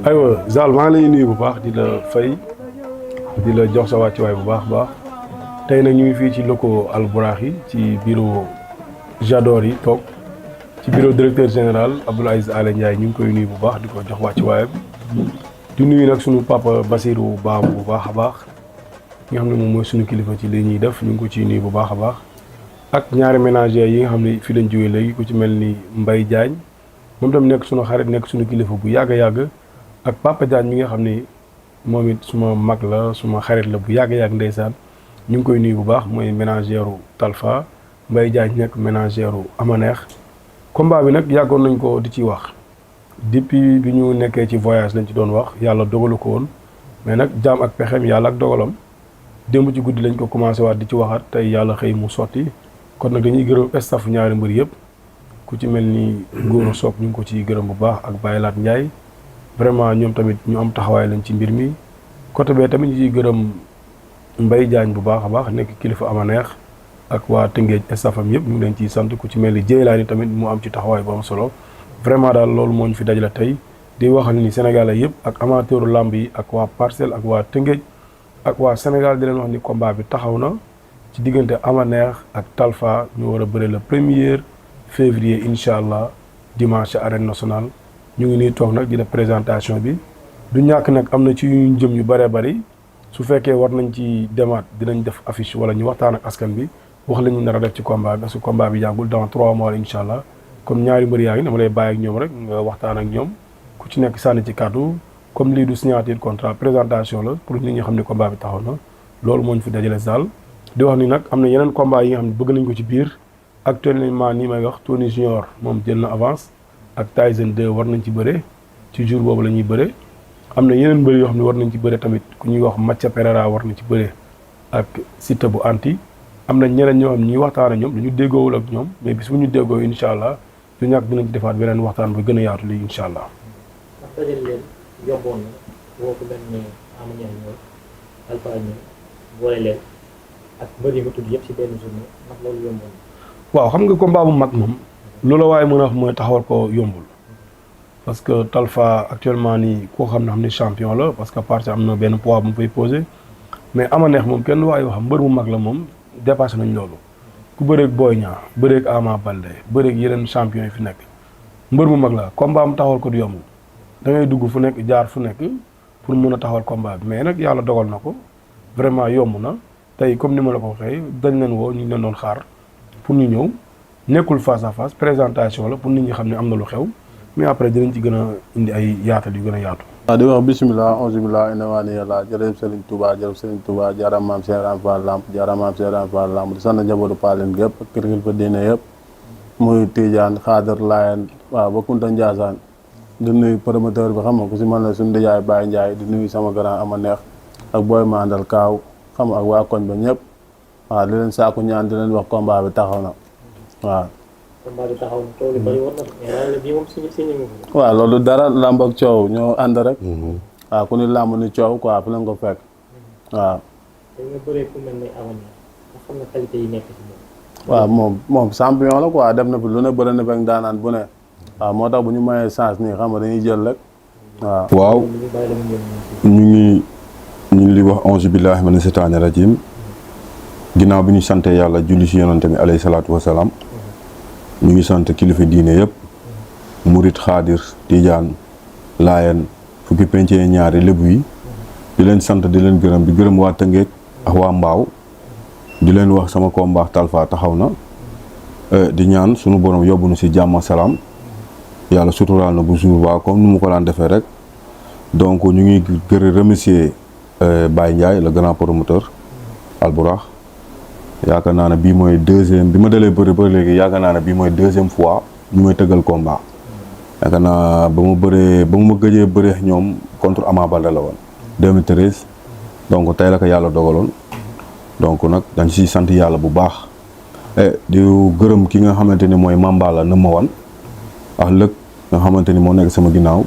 aywa Zal maa ngi lay nuyu bu baax di la fay di la jox sa wàccuwaay bu baax tey nag ñu ngi fii ci locaux Albourakhi ci bureau Jador yi toog ci bureau directeur général Abdoul Aziz Aly Ndiaye ñu ngi koy nuyu bu baax di ko jox wàccuwaayam di nuyu nag sunu papa Basirou Baam bu baax a baax nga xam ne moom mooy sunu kilifa ci li ñuy def ñu ngi ko ciy nuyu bu baax a baax ak ñaari ménagères yi nga xam ne fii lañ jógee léegi ku ci mel ni Mbaye Diagne moom tam nekk sunu xarit nekk sunu kilifa bu yàgg a yàgg ak Papa Diagne mi nga xam ne moom it suma mag la suma xarit la bu yàgg a yàgg ndeysaan ñu ngi koy nuyu bu baax mooy ménagère u Talfa Mbaye Diagne nekk ménagère u Amaneex combat bi nag yàggoon nañ ko di ci wax depuis bi ñu nekkee ci voyage lañ ci doon wax yàlla dogalu ko woon mais nag jaam ak pexem yàlla ak dogalam démb ci guddi lañ ko commencé waat di ci waxaat tey yàlla xëy mu sotti kon nag dañuy gërëm staff ñaari mbër yëpp ku ci mel ni Gora Sock ñu ngi ko ciy gërëm bu baax ak Baye Laat Ndiaye vraiment ñoom tamit ñu am taxawaay lañ ci mbir mi côté bee tamit ñu ciy gërëm Mbaye Diagne bu baax a baax nekk kilifa Amaneex ak waa Tëngéej staffam yëpp ñu ngi leen ciy sant ku ci mel ni Jeylaani tamit mu am ci taxawaay bu am solo vraiment daal loolu moo ñu fi dajale tey di waxal ni Sénégalais yëpp ak amateuru lamb yi ak waa Parcelles ak waa Tëngéej ak waa Sénégal di leen wax ni combat bi taxaw na ci diggante Amaneex ak Talfa ñu war a bëre le 1er février incha allah dimanche arène nationale ñu ngi nii toog nag di def présentation bi du ñàkk nag am na ci yu jëm yu bëree bëri su fekkee war nañ ci demaat dinañ def affiche wala ñu waxtaan ak askan bi wax la ñu nar a def ci combat bi parce que combat bi yàggul dans 3 mois incha allah comme ñaari mbër yaa ngi dama lay bàyyi ak ñoom rek nga waxtaan ak ñoom ku ci nekk sànni ci kàddu comme lii du signature contrat présentation la pour nit ñi xam ne combat bi taxaw na loolu moo ñu fi dajale Zal di wax ni nag am na yeneen combat yi nga xam ne bëgg nañ ko ci biir actuellement nii may wax Tony Junior moom jël na avance ak Tyson 2 war nañ ci bëre ci jour boobu la ñuy bëre am na yeneen mbër yoo xam ne war nañ ci bëre tamit ku ñuy wax Mathia Pereira war nañ ci bëre ak Siteu bu anti am na ñeneen ñoo xam ne ñuy waxtaan ak ñoom dañu déggoowul ak ñoom mais bis bu ñu déggoo incha allah du ñàkk dinañ ci defaat beneen waxtaan bu gën a yaatu lii incha allah. ndax dajale leen yomboon na woo ko benn Ama Niang ñëw Alpha ñëw boole leen ak mbër yi nga tudd yëpp ci benn journée ndax loolu yomboon na. waaw xam nga combat bu mag moom loola waaye mën a wax mooy taxawal ko yombul parce que Talfa actuellement nii koo xam ne champion la parce que parti am na benn poids bu mu fay posé mais Amaneex moom kenn waaye wax mbër mu mag la moom dépassé nañ loolu ku bëreeg Boy Niang bëreeg Ama Baldé bëreeg yeneen champion yi fi nekk mbër mu mag la combat am taxawal ko du yomb da ngay dugg fu nekk jaar fu nekk pour mun a taxawal combat bi mais nag yàlla dogal na ko vraiment yomb na tey comme ni ma la ko waxee dañ leen woo ñu ngi leen doon xaar pour ñu ñëw nekkul face à face présentation la pour nit ñi xam ne am na lu xew mais après dinañ ci gën a indi ay yaatal yu gën a yaatu. waaw di wax bisimilah auzubillah inna waani yàlla jërëjëf Serigne Touba jërëjëf Serigne Touba jaaraam maam Cheikh Ibra Fall Lamp jaaraam maam Cheikh Ibra Fall Lamp di sant njabootu Paaleen gépp ak kër fa diine yëpp muy Tidiane Xaadar Laayeen waaw ba Kunta Ndiassane di nuyu promoteur bi xam nga ku si mën na suñu ndijaay Baye Ndiaye di nuyu sama grand ama neex ak booy mandal kaaw xam nga ak waa koñ ba ñëpp waaw di leen saaku ñaan di leen wax combat bi taxaw na waaw. combat bi taxaw na tool yi bëri woon na mais la bii moom signé waaw loolu dara làmb ak coow ñoo ànd rek. waaw ku ni làmb ni coow quoi fu leen ko fekk waaw. da nga bëree ku mel ne Avenir nga xam ne qualité yi nekk ci moom. waaw moom champion la quoi def na fi lu ne bëri na fekk daanaan bu ne waaw moo tax bu ñu mayee chance nii xam nga dañuy jël rek waaw. waaw ñu ngi li wax auzu billahi mina seytaani rajim ginnaaw bi ñu sante yàlla julli si yonante bi alayhi salaatu wasalaam ñu ngi sant kilifa diine yëpp murit xaadir tijaan laayeen fukki pencee ñaari lébu yi di leen sant di leen gërëm di gërëm waa Tëngéej ak waa Mbaaw di leen wax sama combat Talfa taxaw na di ñaan sunu borom yóbbu nu si jàmm salaam yàlla suturaal na bu jour ba comme nu mu ko daan defee rek donc ñu ngi gërëm remercier Baye Ndiaye le grand promoteur Alburax yaakaar naa ne bii mooy deuxième bi ma dalee bëri ba léegi yaakaar naa ne bii mooy deuxième fois ñu may tëggal combat yaakaar naa ba ma gëjee bëri ñoom contre Ama Baldé la woon 2013 donc tey la ko yàlla dogaloon donc nag dañ siy sant yàlla bu baax di gërëm ki nga xamante ni mooy Mambala na ma wan ak lëg nga xamante ni moo nekk sama ginnaaw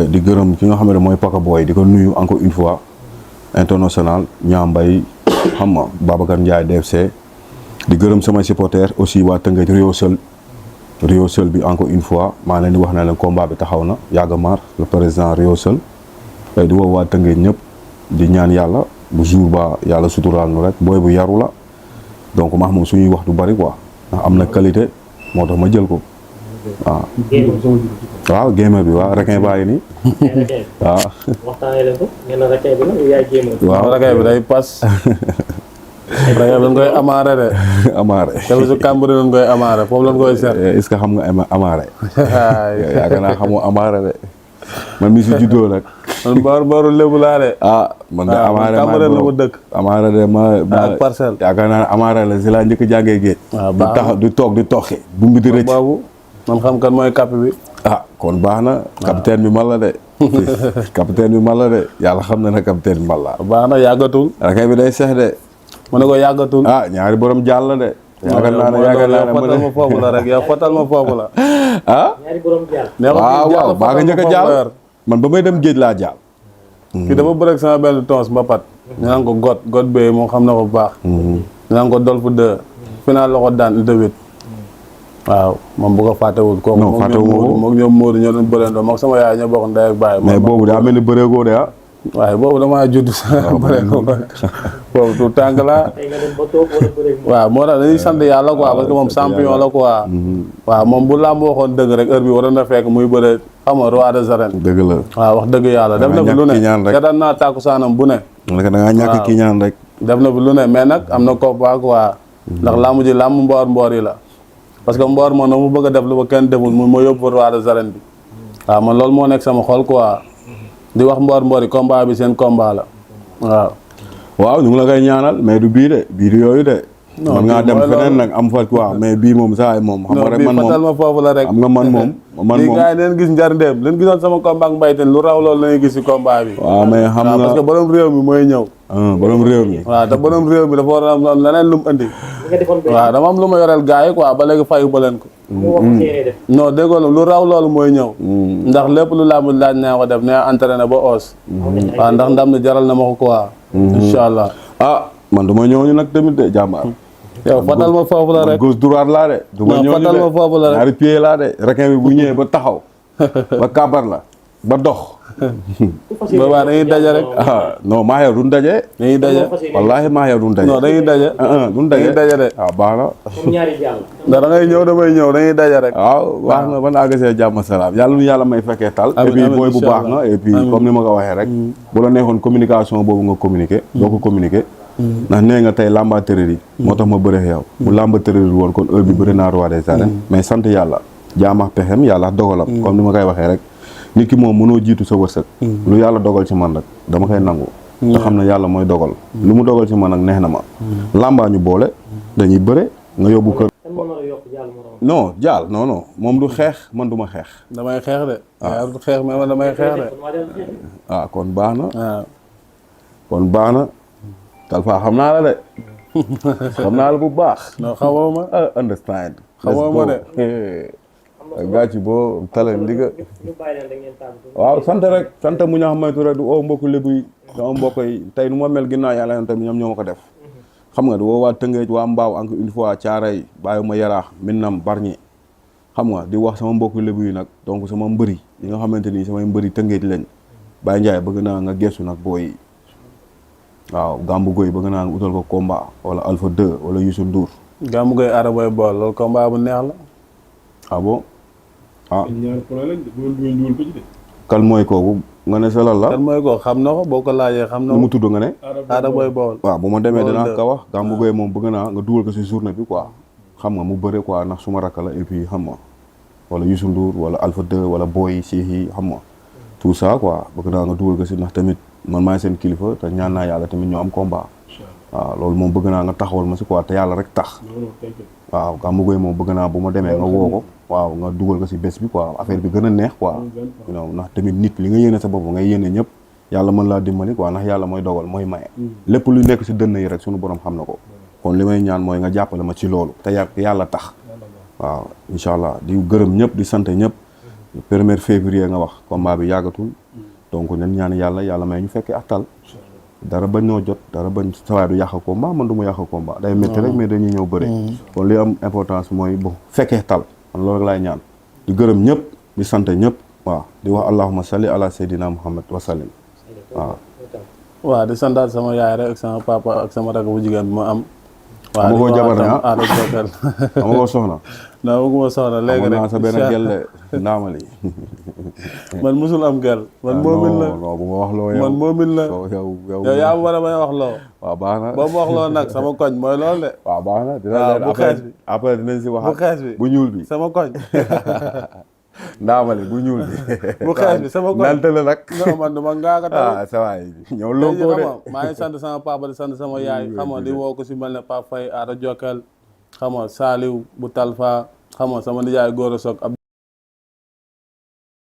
di gërëm ki nga xamante mooy Paka Boy di ko nuyu encore une fois international ñaambay xam nga Babacar Ndiaye DFC di gërëm samay supporters aussi waa Tëngéej Rio Seul bi encore une fois maa leen di wax na leen combat bi taxaw na yàgg maar le président Rio Seul di woo waa Tëngéej ñëpp di ñaan yàlla bu jour ba yàlla suturaal nu rek booy bu yaru la donc maa moom suñuy wax du bari quoi ndax am na qualité moo tax ma jël ko waaw gamer bi waaw requin baa ngi nii waaw waxtaanee leen ko ngeen ne requin bi la yaay gamer bi. waaw requin bi day pas requin bi lañ koy amaare de amaare dafa su kàmbari lañ koy amaare foofu lañ koy seet est-ce que xam nga amaare yaakaar naa xamoo amaare de man mi si juddoo nag man booru lébu laa de man de amaare kàmbari la mu dëkk amaare de ma ak parcelle yaakaar naa amaare la si laa njëkk jàngee géej du tax du toog di toxi bu mbi di rëcc boobu man xam kan mooy kàpp bi kon baax na capitaine bi man la de capitaine bi man la de yàlla xam na ne capitaine bi man la baax na yàggatul rakay bi day seex de mu ne ko yàggatul ñaari borom jàll la de yaakaar naa ne fotal ma foofu la rek yow fotal ma foofu la ñaari borom jàll. waaw baa nga njëkk a jàll man ba may dem géej laa jàll kii dafa bëreeg sama benn tons mbapat ñu naan ko got bee moom xam na ko bu baax ñu naan ko dolfu 2 final la ko daan de waaw moom bu ko fàttewul kooku moom ñoom Modou ñoo doon bëreendoo moom sama yaay ñoo bokk ndey ak baay mais boobu daa mel ni bëreegoo de waaye boobu damaa judd bëreegoo boobu tout tànk la waaw moo tax dañuy sant yàlla quoi parce que moom champion la quoi waaw moom bu làmb waxoon dëgg rek heure bi waroon na fekk muy bëre xam nga roi des arènes dëgg la waaw wax dëgg yàlla def na fi lu ne seetaan naa tàkku saanam bu ne da ngaa ñàkk kii ñaan rek def na fi lu ne mais nag am na combat quoi ndax làmb ji làmb mboor yi la parce que mboor moom na mu bëgg a def lu ba kenn deful mu yóbbu roi des arènes bi waaw man loolu moo nekk sama xol quoi di wax mboor yi combat bi seen combat la waaw ñu ngi la koy ñaanal mais du bii de bii du yooyu de man ngaa dem feneen nag am fa quoi mais bii moom saa yi moom xam nga rek man moom fatal ma foofu la rek xam nga man moom lii gars yi leen gis njarndeem leen gisoon sama combat ak mbayteen lu raw loolu lañuy gis si combat bi waaw mais xam nga parce que borom réew mi mooy ñëw borom réew mi waaw te borom réew mi dafa war a am leneen lu mu indi waaw dama am lu ma yoreel gars yi quoi ba léegi fayu ba leen ko non déggoo lu raw loolu mooy ñëw ndax lépp lu làmb laaj naa ko def ne entraîné ba os waaw ndax ndam ni jaral na ma ko quoi incha allah man du ma ñëw ñu nag tamit de jàmbaar yow fatal ma foofu la rek gauche droite laa de du ma ñëw ñu fatal ma foofu la rek ñaari pied laa de requin bi bu ñëwee ba taxaw ba kabar la ba dox boobaa dañuy daje rek. ah non maa yow duñ daje. dañuy daje. wallaahi maa yow duñ daje. non dañuy daje. duñ daje dañuy daje de. waaw baax na. comme ñaari jàll. ndax da ngay ñëw damay ñëw dañuy daje rek. waaw baax na ba naa gisee jàmm salaam yàlla nu yàlla may fekkee tal. et amiin puis amiin booy bu incha baax allah. nga et puis comme ni ma ko waxee rek. bu la neexoon communication boobu nga communiqué. doo ko communiqué. ndax nee nga tey lamba tërër yi. moo tax ma bëre yow. bu lamba tërër woon kon heure bi bëri naa roi des arènes. mais sant yàlla jaamax pexem yàlla dogalam. comme ni ma koy waxee rek. nit ki moom mënoo jiitu sa wërsëg. lu yàlla dogal ci man rek dama koy nangu. nga xam ne yàlla mooy dogal. lu mu dogal ci man nag neex na ma. lambaa ñu boole dañuy bëre nga yóbbu kër. non jaal non non moom du xeex man du ma xeex. damay xeex de. waaw du xeex mais man damay xeex de. ah kon baax na. waaw. kon baax na. Talfa xam naa la de. xam naa la bu baax. non xamoo ma. understand. xamoo ma de. gàcci boo tale ndiga waaw sant rek sant mu ñax maytu rek du oo mbokku lébu yi sama mbokk yi tey nu ma mel ginnaaw yàlla yoon tamit ñoom ñoo ma ko def xam nga du woo waa Tëngéej waa Mbaaw encore une fois Caaray bàyyi ma Yaraax Minam Barñi xam nga di wax sama mbokku lébu yi nag donc sama mbëri yi nga xamante ni samay mbëri Tëngéej lañ Baye Ndiaye bëgg naa nga gestu nag booy waaw Gambu Goy bëgg naa nga utal ko combat wala Alpha 2 wala Youssou Ndour Gambu Goy Araboy bool loolu combat bu neex la. ah bon ah ñaar problème dugal ko ci de. kan mooy kooku nga ne salal la kan mooy ko xam na ko boo ko laajee xam na lu ko. mu tudd nga ne Araboy bool. waaw bu ma demee Bool dinaa de. ko wax Gambu Goy moom bëgg naa nga dugal ko si journée bi quoi xam nga mu bëre quoi ndax suma rakk la et puis xam nga wala Youssou Ndour wala Alpha 2 wala Boy Cheikh yi xam nga tout ça quoi bëgg naa nga dugal ko si ndax tamit man maay seen kilifa te ñaan naa yàlla tamit ñu am combat waaw loolu moom bëgg naa nga taxawal ma si quoi te yàlla rek tax waaw Gambu Goy moom bëgg naa bu ma demee nga woo ko waaw nga dugal ko si bés bi quoi affaire bi gën a neex quoi you know ndax tamit nit li nga yéene sa bopp ngay yéene ñëpp yàlla mën laa dimbali quoi ndax yàlla mooy dogal mooy maye lépp lu nekk si dënn yi rek sunu borom xam na ko kon li may ñaan mooy nga jàppale ma ci loolu te yàlla tax waaw incha allah di gërëm ñëpp di sant ñëpp le 1er février nga wax combat bi yàggatul donc nen ñaan yàlla may ñu fekkee ak tal dara bañ ñoo jot dara bañ sawaay du yàq combat man du ma yàq combat day métti rek mais dañuy ñëw bëre kon li am importance mooy bon fekkee tal man loolu rek laay ñaan di gërëm ñëpp di sant ñëpp waaw di wax allahumma salli ala sayyidina muhammad wa sallim waaw waaw di santaat sama yaay rek ak sama papa ak sama rakk bu jigéen bi ma am. waaw amagoo jabar ne ah rek jokkal. amagoo soxna non bëgguma soxna léegi rek amoon naa sa benn gelle ndaamali man musul am gel man moomin la non bu ma wax loo yow man moomin la yow yow yaa ma war a may wax loo. waaw baax na boo ma wax loo nag sama koñ mooy loolu de. waaw baax na dina waaw leen bu xees bi après dinañ si wax bu xees bi bu ñuul bi sama koñ. ndaamali bu ñuul bi bu xees bi sama koñ nante la nag non man duma ngaaka taw. ah sa waay ñëw loo léegi ko xam de nga maa ngi sant sama papa di sant sama yaay xam nga di woo ko si mel ne Pape Faye Aada Jokal xam nga Saliou bu Talfa xam nga sama nijaay Gora Sock